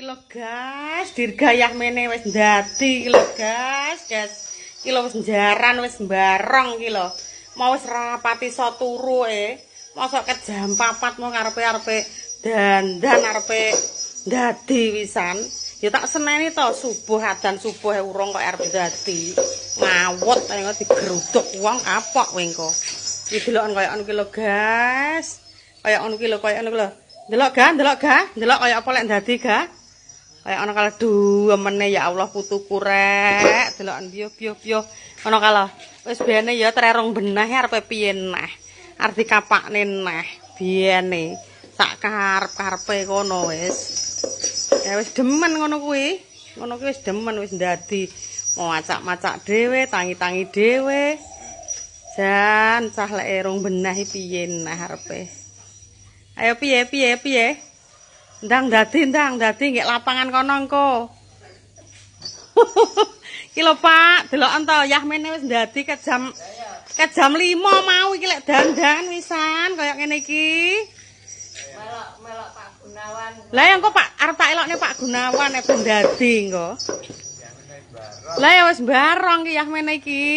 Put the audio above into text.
Iki lho, guys, dirgayah mene wis ndadi iki lho, guys, guys. Iki lho wis njaran, wis mbarong iki lho. Mau wis rapati iso turu e. Mosok ke jam 4 mau karepe-arepe dandan, arepe dadi wisan. Ya tak seneni to, subuh, adan subuh e urung kok arep dadi. Ngawut ae digeruduk wong kapok kowe engko. Iki deloken kaya ngono ki lho, guys. Kaya ngono ki lho, kaya ngono ki lho. Delok ga, delok ga, delok kaya apa lek dadi ga. Kaya ana kala duwemene, ya Allah, putuku rek. Deloken biyo biyo biyo. Ana kala wis bene ya trerong benah, arepe piye neh. Arep dikapakne neh biyene. Sak karep-karepe kono wis. Ya wis demen ngono kuwi. Ngono kuwi wis demen, wis ndadi. Mau macak-macak dhewe, tangi-tangi dhewe. Jan cah lek erung benah piye neh arepe. Ayo piye piye piye? Ndang dadi, ndang dadi nggih lapangan kono engko. Iki lho, Pak, deloken to, Yahmene wis ndadi ke jam 5 mau iki lek dandan wisan kaya ngene iki. Melok melok Pak Gunawan. Lah ya engko Pak arep tak elokne Pak Gunawan nek ben dadi engko. Lah ya wis barong ki Yahmene iki.